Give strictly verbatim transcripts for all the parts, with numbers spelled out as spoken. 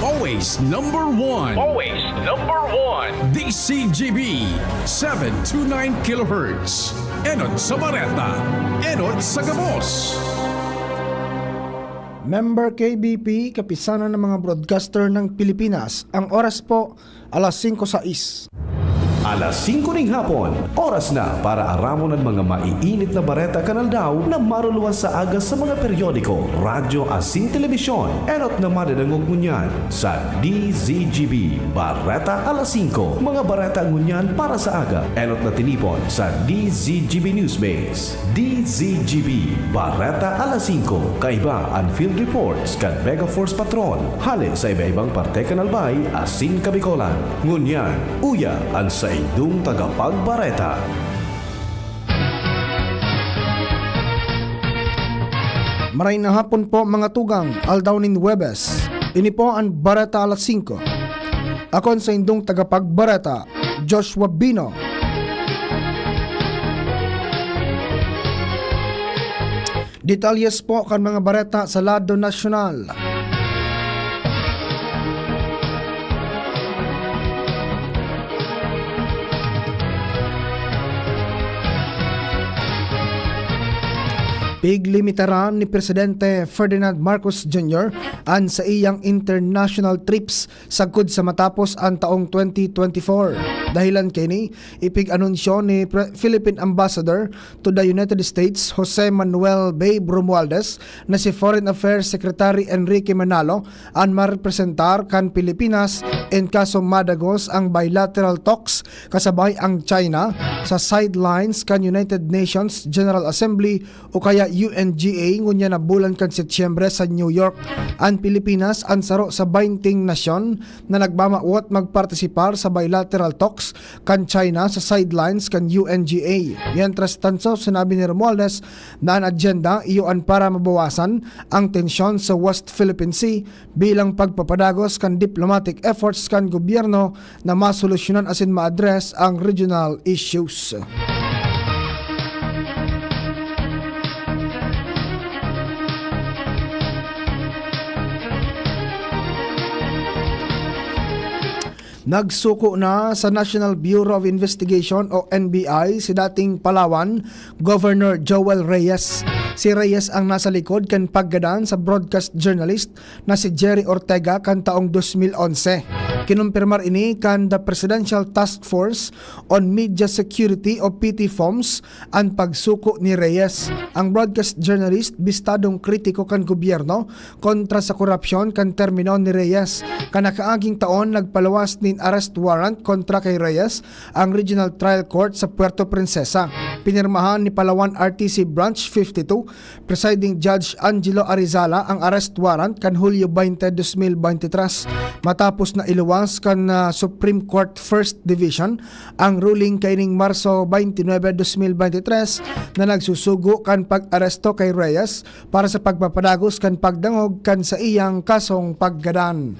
Always number one. Always number one. D C G B, seven two nine kilohertz. Enot sa Bareta. Enot sa Gabos. Member K B P, Kapisanan ng mga Broadcaster ng Pilipinas. Ang oras po, alas singko sais. Alas singko ning hapon, oras na para aramon an mga maiinit na bareta kan aldaw na maruluwas sa aga sa mga periodiko, radyo asin telebisyon. Enot na madadangog ngunyan sa D Z G B Bareta Alas Singko. Mga bareta ngunyan para sa aga, enot na tinipon sa D Z G B Newsmaze. D Z G B, Bareta Alas Singko, kaiba an field reports kan Megaforce Patrol, hale sa iba-ibang parte kan Albay asin Kabicolan. Ngunyan, uya an saindong tagapagbareta. Maray na hapon po, mga tugang, aldaw nin Huwebes. Ini po an Bareta Alas Singko. Ako an saindong tagapagbareta, Joshua Bino. Detalyes po kan mga bareta sa lado nasyonal. Piglimitaran ni Presidente Ferdinand Marcos Junior an saiyang international trips sagkod sa matapos an taong twenty twenty-four. Dahilan kaini, ipig-anunsyo ni Pre-, Philippine Ambassador to the United States, Jose Manuel Babe Romualdez, na si Foreign Affairs Secretary Enrique Manalo an marepresentar kan Pilipinas in kaso madagos ang bilateral talks kasabay ang China sa sidelines kan United Nations General Assembly o kaya U N G A ngunyan na bulan kan Setyembre sa New York. An Pilipinas an saro sa baynting nasyon na nagmamawot magpartisipar sa bilateral talks kan China sa sidelines kan U N G A. Mientras tanto, sinabi ni Romualdez na an agenda iyo an para mabawasan ang tensyon sa West Philippine Sea bilang pagpapadagos kan diplomatic efforts kan gobyerno na masolusyonan asin ma-address ang regional issues. Nagsuko na sa National Bureau of Investigation o N B I si dating Palawan Governor Joel Reyes. Si Reyes ang nasa likod kan paggadan sa broadcast journalist na si Jerry Ortega kan taong dos mil onse. Kinumpirmar ini kan The Presidential Task Force on Media Security o P T FOMS an pagsuko ni Reyes. Ang broadcast journalist bistadong kritiko kan gobyerno kontra sa korapsyon kan termino ni Reyes. Kan nakaaging taon, nagpaluwas nin arrest warrant kontra kay Reyes ang Regional Trial Court sa Puerto Princesa. Pinirmahan ni Palawan R T C Branch fifty-two Presiding Judge Angelo Arizala ang arrest warrant kan Hulyo twenty, dos mil bente tres, matapos na iluwas kan, ah, Supreme Court First Division ang ruling kaining Marso twenty-nine, dos mil bente tres, na nagsusugo kan pag-aresto kay Reyes para sa pagpapadagos kan pagdangog kan saiyang kasong paggadan.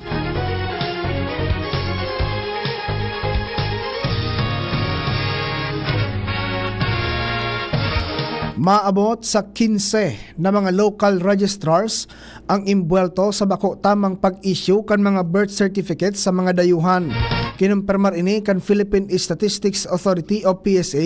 Maabot sa kinse na mga local registrars ang imbuwelto sa bako tamang pag-issue kan mga birth certificates sa mga dayuhan. Kinumpirmar ini kan Philippine Statistics Authority o P S A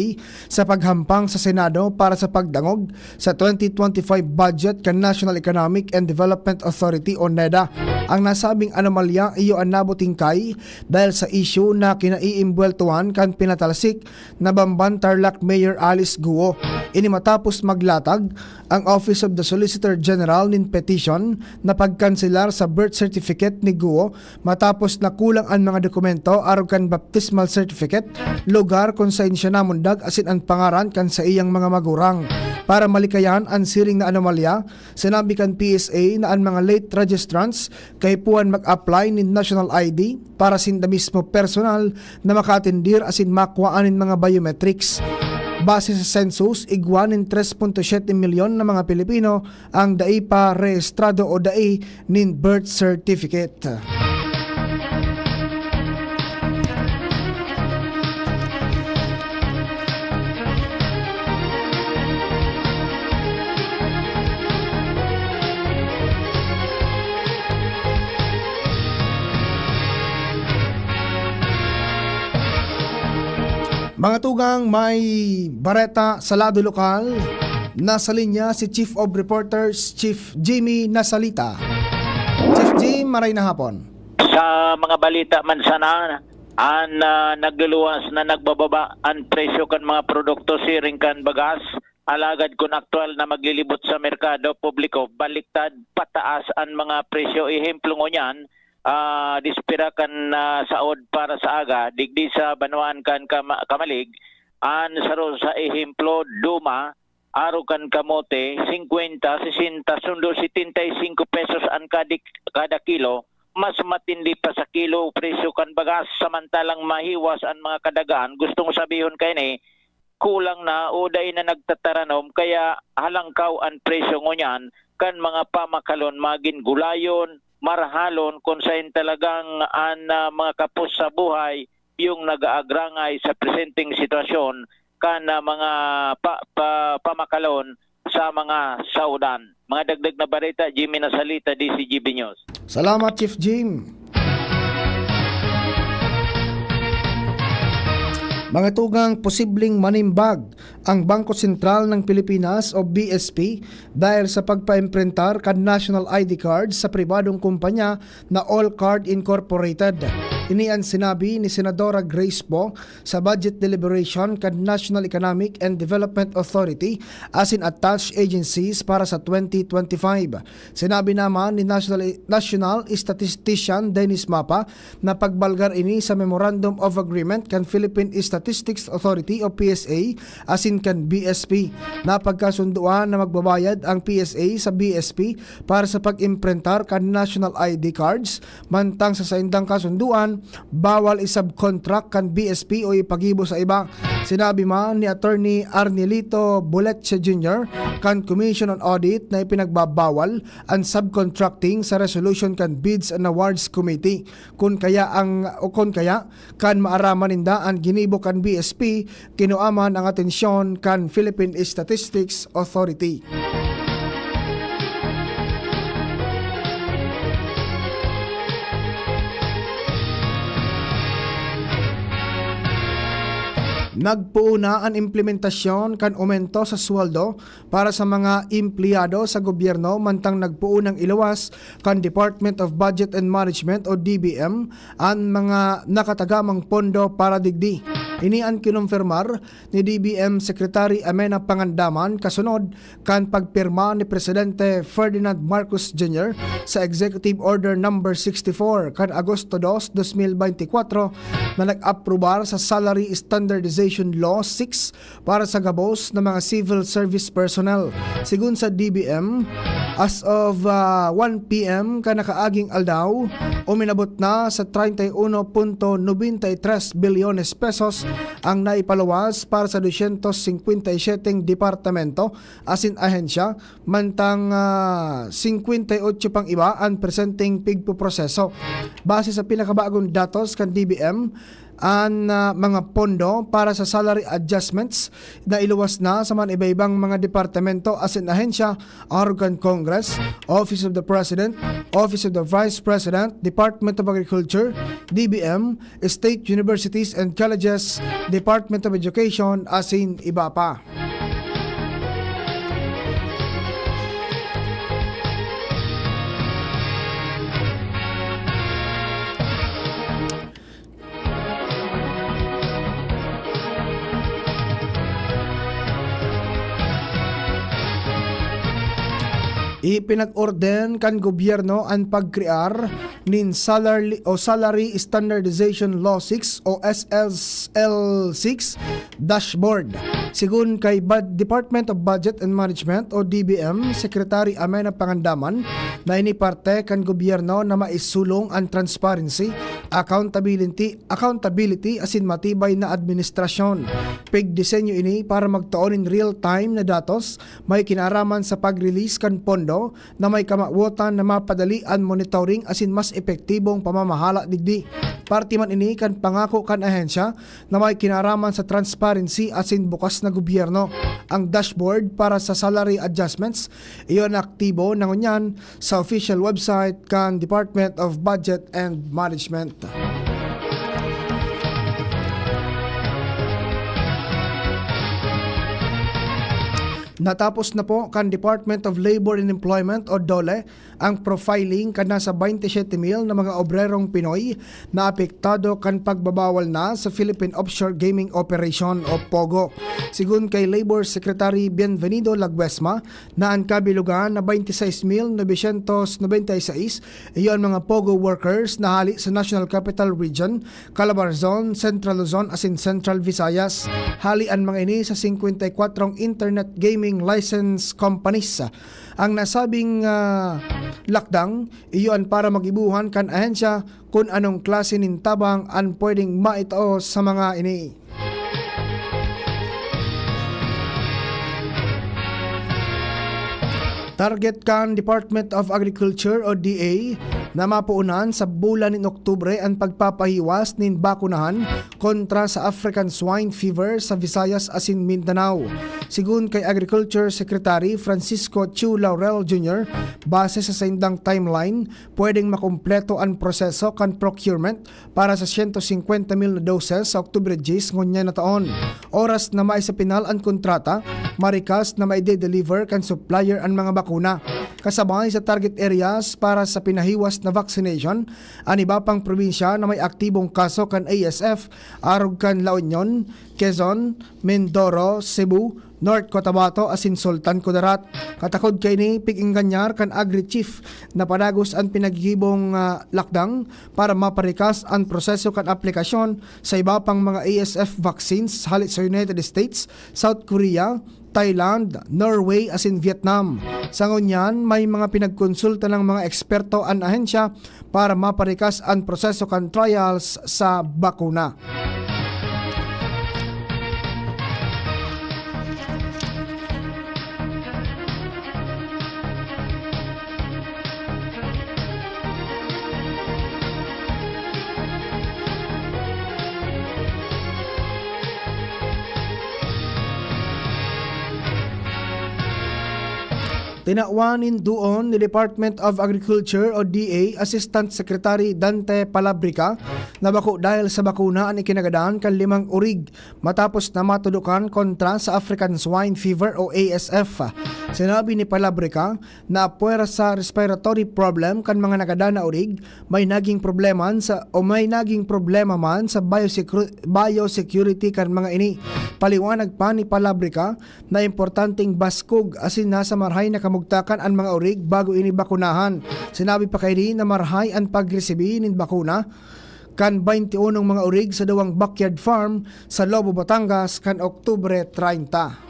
sa paghampang sa Senado para sa pagdangog sa twenty twenty-five budget kan National Economic and Development Authority o neda. Ang nasabing anomalya iyo an nabutingkay dahil sa isyu na kinaiimbuweltuhan kan pinatalsik na Bamban Tarlac Mayor Alice Guo. Ini matapos maglatag ang Office of the Solicitor General nin petition na pagkanselar sa birth certificate ni Guo matapos na kulang an mga dokumento arog kan baptismal certificate, lugar kun saen siya namundag asin an pangaran kan saiyang mga magurang. Para malikayan an siring na anomalya, sinabi kan P S A na an mga late registrants kaipuhan mag-apply nin national I D para sinda mismo personal na makaatendir asin makuhaan nin mga biometrics. Base sa census, igwa nin tres punto siyete milyon na mga Pilipino ang dai pa rehistrado o dai nin birth certificate. Mga tugang, may bareta sa lado lokal. Nasa linya si Chief of Reporters, Chief Jimmy Nasalita. Chief Jim, maray na hapon. Sa mga balita man sana, an, ah, nagluluwas na nagbababa an presyo kan mga produkto siring kan bagas, alagad kun aktual na maglilibot sa merkado publiko, baliktad, pataas an mga presyo. Ehemplo ngunyan, ah, dispira kan, ah, saod para sa aga, digdi sa banwaan kan Kama-, Camalig, an saro sa ehemplo, duma, arog kan kamote, singkwenta, sesenta, sundo setenta y cinco pesos an kadik-, kada kilo, mas matindi pa sa kilo presyo kan bagas, samantalang mahiwas an mga kadagaan. Gustong sabihon kaini, kulang na o dai na nagtataranom, kaya halangkaw an presyo ngunyan kan mga pamakalon, magin gulayon, marhalon, kun saen talagang an, ah, mga kapos sa buhay yung nag-aagrangay sa presenteng sitwasyon kan, ah, mga pa-, pa-, pamakalon sa mga saodan. Mga dagdag na bareta, Jimmy Nasalita, D C G B News. Salamat, Chief Jim. Mga tugang, posibleng manimbag ang Bangko Sentral ng Pilipinas o B S P dahil sa pagpaimprentar kan national I D card sa pribadong kumpanya na All Card Incorporated. Ini an sinabi ni Senadora Grace Poe sa budget deliberation kan National Economic and Development Authority asin attached agencies para sa twenty twenty-five. Sinabi naman ni National, National Statistician Dennis Mapa na pagbalgar ini sa Memorandum of Agreement kan Philippine Statistics Authority o P S A asin kan B S P. Napagkasundoan na magbabayad ang P S A sa B S P para sa pag-imprentar kan national I D cards, mantang sa saindang kasundoan, bawal i-subcontract kan B S P o ipagibo sa iba. Sinabi man ni Attorney Arnelito Boleche Junior kan Commission on Audit na ipinagbabawal an subcontracting sa resolution kan Bids and Awards Committee. Kun kaya ang, o kun kaya, kan maaraman ninda an ginibo kan B S P, kinua man ang atensyon kan Philippine Statistics Authority. Nagpoon na an implementasyon kan omento sa sweldo para sa mga empleyado sa gobyerno, mantang nagpoon nang iluwas kan Department of Budget and Management o D B M an mga nakatagamang pondo para digdi. Ini an kinumpirmar ni D B M Secretary Amena Pangandaman kasunod kan pagpirma ni Presidente Ferdinand Marcos Junior sa Executive Order Number sixty-four kan Agosto dos, dos mil beintikwatro na nag-aprobar sa Salary Standardization Law six para sa gabos na mga civil service personnel. Sigon sa D B M, as of, ah, one P M kan nakaaging aldaw, uminabot na sa treinta y uno punto noventa y tres bilyones pesos ang naipaluwas para sa dosyentos singkwenta y siyete departamento asin ahensya, mantang, ah, singkwenta y otso pang iba an presenteng pigpoproseso. Base sa pinakabagong datos kan D B M, an, ah, mga pondo para sa salary adjustments na iluwas na sa mga iba-ibang mga departamento asin ahensya, arog kan Congress, Office of the President, Office of the Vice President, Department of Agriculture, D B M, State Universities and Colleges, Department of Education, asin iba pa. Ipinag-orden kan gobyerno an pagkrear nin Salary o Salary Standardization Law six o S S L six dashboard. Sigon kay Bud-, Department of Budget and Management o D B M Secretary Amena Pangandaman, na ini parte kan gobyerno na maisulong an transparency, accountability, accountability asin matibay na administrasyon. Pigdisenyo ini para magtao nin real-time na datos, may kinaraman sa pag-release kan pondo, na may kamawotan na mapadali an monitoring asin mas epektibong pamamahala digdi. Parte man ini kan pangako kan ahensya na may kinaraman sa transparency asin bukas na gobyerno. Ang dashboard para sa salary adjustments, iyo na aktibo na ngunyan sa official website kan Department of Budget and Management. Natapos na po kan Department of Labor and Employment o DOLE ang profiling kan nasa twenty-seven mil na mga obrerong Pinoy na apektado kan pagbabawal na sa Philippine Offshore Gaming Operation o POGO. Sigun kay Labor Secretary Bienvenido Laguesma, na an kabilugan na twenty-seis mil novecientos noventa y seis iyo an mga POGO workers na hali sa National Capital Region, Calabarzon, Central Luzon asin Central Visayas. Hali an mga ini sa singkwenta y kwatro internet gaming license companies. Ang nasabing, ah, lakdang, iyo an para magibohan kan ahensya kun anong klase nin tabang an pwedeng maitao sa mga ini. Target kan Department of Agriculture o D A na mapuonan sa bulan nin Oktubre an pagpapahiwas nin bakunahan kontra sa African Swine Fever sa Visayas asin Mindanao. Sigun kay Agriculture Secretary Francisco Chu Laurel Junior, base sa saindang timeline, pwedeng makumpleto an proseso kan procurement para sa siyento singkwenta mil na doses sa Oktubre dyes ngunyan na taon. Oras na maisapinal an kontrata, marikas na maide-deliver kan supplier an mga bakuna. Kasabay sa target areas para sa pinahiwas na vaccination, an iba pang probinsya na may aktibong kaso kan A S F, arog kan La Union, Quezon, Mindoro, Cebu, North Cotabato asin Sultan Kudarat. Katakod kaini, pig-engganyar kan Agri Chief na padagos an pinagigibong, ah, lakdang para maparikas an proseso kan aplikasyon sa iba pang mga A S F vaccines hale sa United States, South Korea, Thailand, Norway asin Vietnam. Sa ngunyan, may mga pinagkonsulta ng mga eksperto an ahensya para maparikas an proseso kan trials sa bakuna. Tinawan nin duon ni Department of Agriculture o D A Assistant Secretary Dante Palabrica na bako dahil sa bakuna an ikinagadan kan limang urig matapos na matudokan kontra sa African Swine Fever o A S F. Sinabi ni Palabrica na apwera sa respiratory problem kan mga nagadan na urig, may naging problema sa, o may naging problema man sa biosecru-, biosecurity kan mga ini. Paliwanag pa ni Palabrica, na importanteng baskog asin nasa marahay na kamugtakan an mga orig bago ini bakunahan. Sinabi pa kaini na marahay an pagresibi nin bakuna kan baynti unong mga orig sa duwang backyard farm sa Lobo, Batangas kan Oktubre treinta.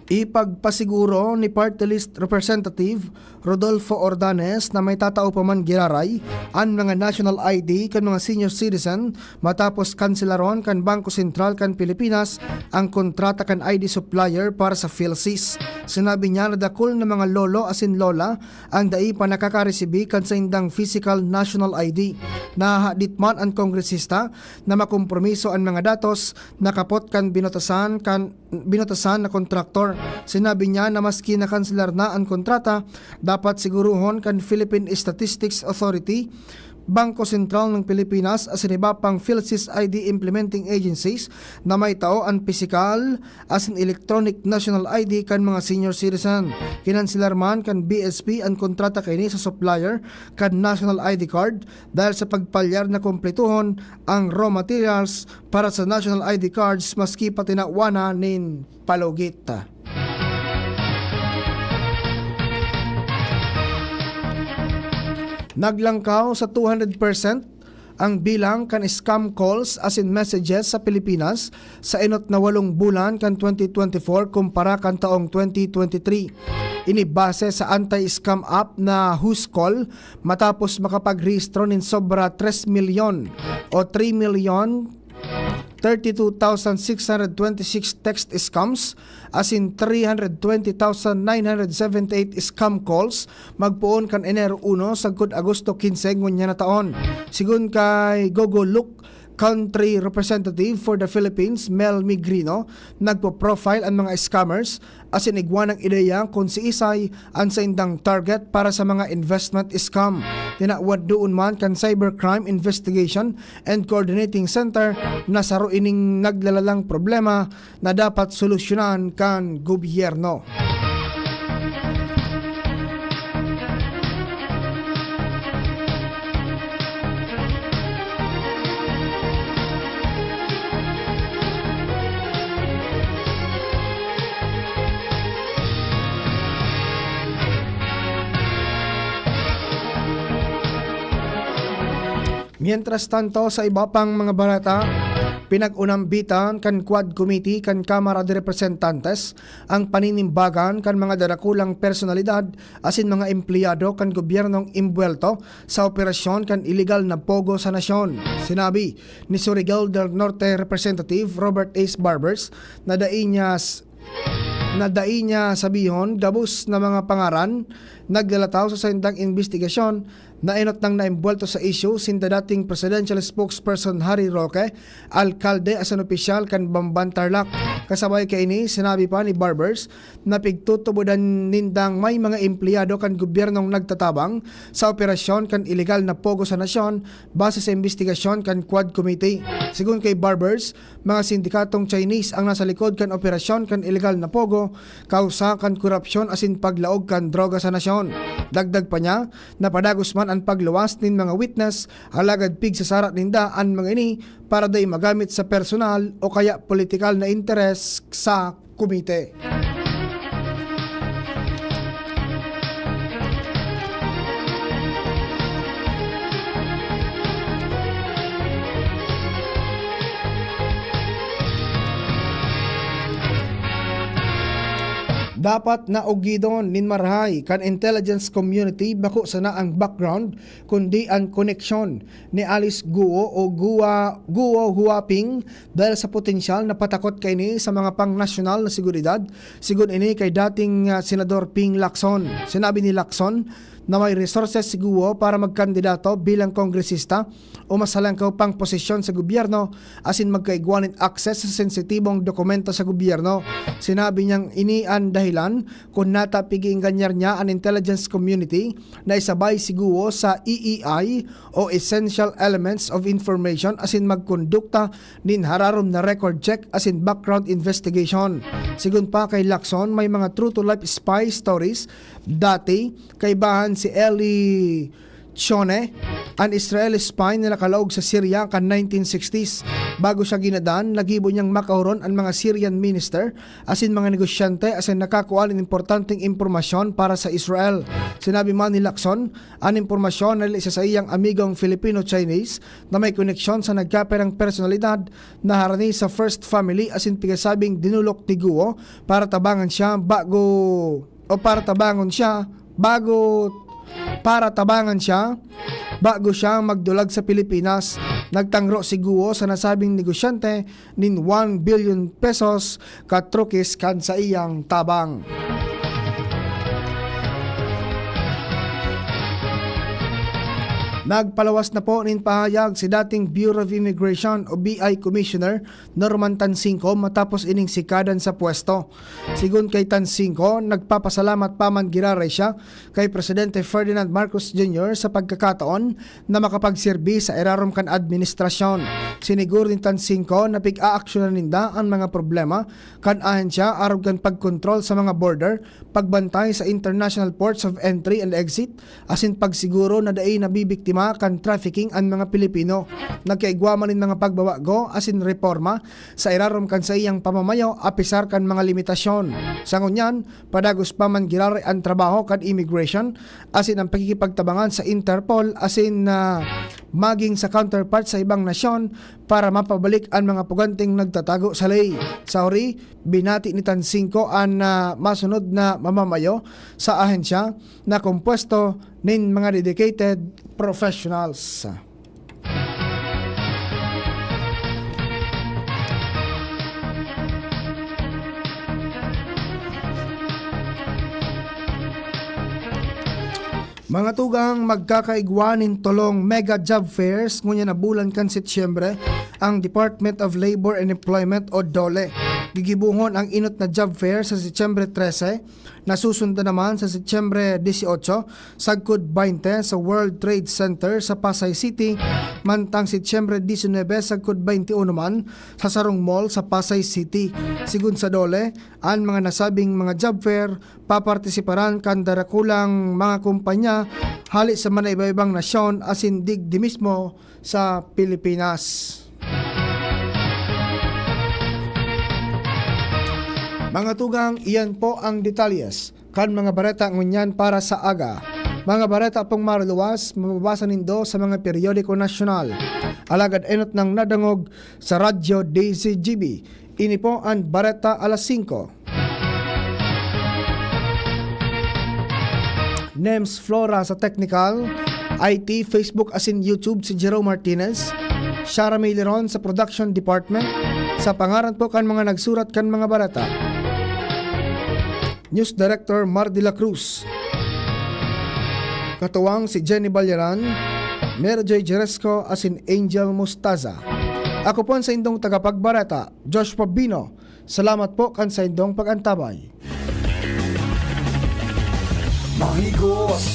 Ipagpasiguro ni Party List Representative Rodolfo Ordanes na may tatao pa man giraray an mga national I D kan mga senior citizen matapos kanselaron kan Bangko Sentral kan Pilipinas ang kontrata kan I D supplier para sa PhilSys. Sinabi niya na dakul na mga lolo asin lola ang dai pa nakakaresibi kan saindang physical national I D. Nahahadit man an kongresista na makompromiso an mga datos na kapot kan binotasan kan binotasan na kontraktor. Sinabi niya na maski nakanselar na an kontrata, dapat siguruhon kan Philippine Statistics Authority, Bangko Sentral ng Pilipinas asin iba pang PhilSys I D implementing agencies na may tao an pisikal asin electronic national I D kan mga senior citizen. Kinanselar man kan B S P an kontrata kaini sa supplier kan national I D card dahil sa pagpalyar na kumpletuhon ang raw materials para sa national I D cards maski pa tinawan na nin palugit. Naglangkaw sa two hundred percent ang bilang kan scam calls asin messages sa Pilipinas sa enot na walong bulan kan twenty twenty-four kumpara kan taong twenty twenty-three. Ini base sa anti-scam app na Whoscall matapos makapagrehistro nin sobra tres milyon o three million thirty-two thousand six hundred twenty-six text scams asin three hundred twenty thousand nine hundred seventy-eight scam calls magpoon kan Enero uno sagkod Agosto quince ngunyan na taon. Sigon kay Gogo Luke, Country Representative for the Philippines, Mel Migrino, nagpo-profile an mga scammers asin igwa nang ideya kun siisay an saindang target para sa mga investment scam. Tinawad duon man kan Cybercrime Investigation and Coordinating Center na saro ining naglalalang problema na dapat solusyonan kan gobyerno. Mientras tanto, sa iba pang mga balita, pinag-unambitan kan Quad Committee kan Kamara de Representantes ang paninimbagan kan mga darakulang personalidad asin mga empleyado kan gobyernong imbuwelto sa operasyon kan iligal na pogo sa nasyon. Sinabi ni Surigao del Norte Representative Robert Ace Barbers na dai niya s-, na dai niya sabihon gabos na mga pangaran naglalataw sa saindang imbestigasyon na enot nang naimbuwelto sa isyu sinda dating Presidential Spokesperson Harry Roque, alkalde asin opisyal kan Bamban Tarlac. Kasabay kaini, sinabi pa ni Barbers na pigtutubodan nindang may mga empleyado kan gobyernong nagtatabang sa operasyon kan iligal na pogo sa nasyon base sa imbestigasyon kan Quad Committee. Sigon kay Barbers, mga sindikatong Chinese ang nasa likod kan operasyon kan iligal na pogo, kausa kan korupsyon asin paglaog kan droga sa nasyon. Dagdag pa niya, napadagos man an pagluwas nin mga witness, alagad pigsasara ninda an mga ini para dai magamit sa personal o kaya politikal na interes sa komite. Dapat na ugidon nin marahay kan intelligence community bako sana ang background, kundi an koneksyon ni Alice Guo o Gua-, Guo Huaping dahil sa potensyal na patakot kaini sa mga pangnasyonal na seguridad, sigon ini kay dating, ah, Senador Ping Lacson. Sinabi ni Lacson na may resources si Guo para magkandidato bilang kongresista o mas halangkaw pang posisyon sa gobyerno asin magkaigwa nin access sa sensitibong dokumento sa gobyerno. Sinabi niyang ini an dahilan kun nata pig-iinganyar niya an intelligence community na isabay si Guo sa E E I o Essential Elements of Information asin magkondukta nin hararom na record check asin background investigation. Sigon pa kay Lacson, may mga true-to-life spy stories dati, kaibahan si Eli Chone, an Israeli spy na nakalaog sa Syria kan nineteen sixties. Bago siya ginadan, nagibo niyang makaoron an mga Syrian minister asin mga negosyante asin nakakua nin importanteng impormasyon para sa Israel. Sinabi man ni Lacson, an impormasyon na dali sa saiyang amigong Filipino-Chinese na may koneksyon sa nagkapirang personalidad na harani sa First Family asin pigasabing dinulok ni Guo para tabangan siya bago, o para tabangon siya bago, para tabangan siya bago siya magdulag sa Pilipinas. Nagtangro si Guo sa nasabing negosyante nin one billion pesos katrukis kan saiyang tabang. Nagpalawas na po nin pahayag si dating Bureau of Immigration o B I Commissioner Norman Tansingco matapos ining sikadan sa pwesto. Sigon kay Tansingco, nagpapasalamat pa man giraray siya kay Presidente Ferdinand Marcos Junior sa pagkakataon na makapagserbi sa irarom kan administrasyon. Siniguro ni Tansingco na pig-aaksyonan ninda an mga problema kan ahensya arog kan pagkontrol sa mga border, pagbantay sa international ports of entry and exit, asin pagsiguro na dai nabibiktima kan trafficking an mga Pilipino. Nagkaigwa man nin mga pagbabago asin reporma sa irarom kan saiyang pamamayo, apisar kan mga limitasyon. Sa ngunyan, padagos pa man giraray an trabaho kan immigration asin ang pakikipagtabangan sa Interpol asin na maging sa counterpart sa ibang nasyon para mapabalik an mga puganting nagtatago sa ley. Sa huri, binati ni Tansingco an, ah, masunod na mamamayo sa ahensya na kompuesto nin mga dedicated professionals. Mga tugang, magkakaigwa nin tolong mega job fairs ngunyan na bulan kan Setyembre ang Department of Labor and Employment o DOLE. Gigibohon ang inot na job fair sa Setyembre trese, nasusundan naman sa Setyembre dieciocho sagkod baynte sa World Trade Center sa Pasay City, mantang Setyembre diecinuebe sagkod baynte uno man sa sarong mall sa Pasay City. Sigon sa DOLE, an mga nasabing mga job fair papartisiparan kan darakulang mga kumpanya hali sa mga iba-ibang nasyon asin digdi mismo sa Pilipinas. Mga tugang, iyan po ang detalyes kan mga bareta ngunyan para sa aga. Mga bareta pong maluwas, mababasa nindo sa mga periodiko nasyonal. Alagad enot nang nadangog sa Radyo D Z G B. Ini po an Bareta alas singko. Nems Flora sa technical, I T, Facebook asin YouTube si Jerome Martinez, Shara Miliron sa production department, sa pangaran po kan mga nagsurat kan mga bareta. News Director Mar de la Cruz. Katuwang si Jenny Balyaran, Mary Joy Jeresco asin Angel Mostaza. Ako po an saindong tagapagbareta, Joshua Bino. Salamat po kan saindong pag-antabay. Mahigos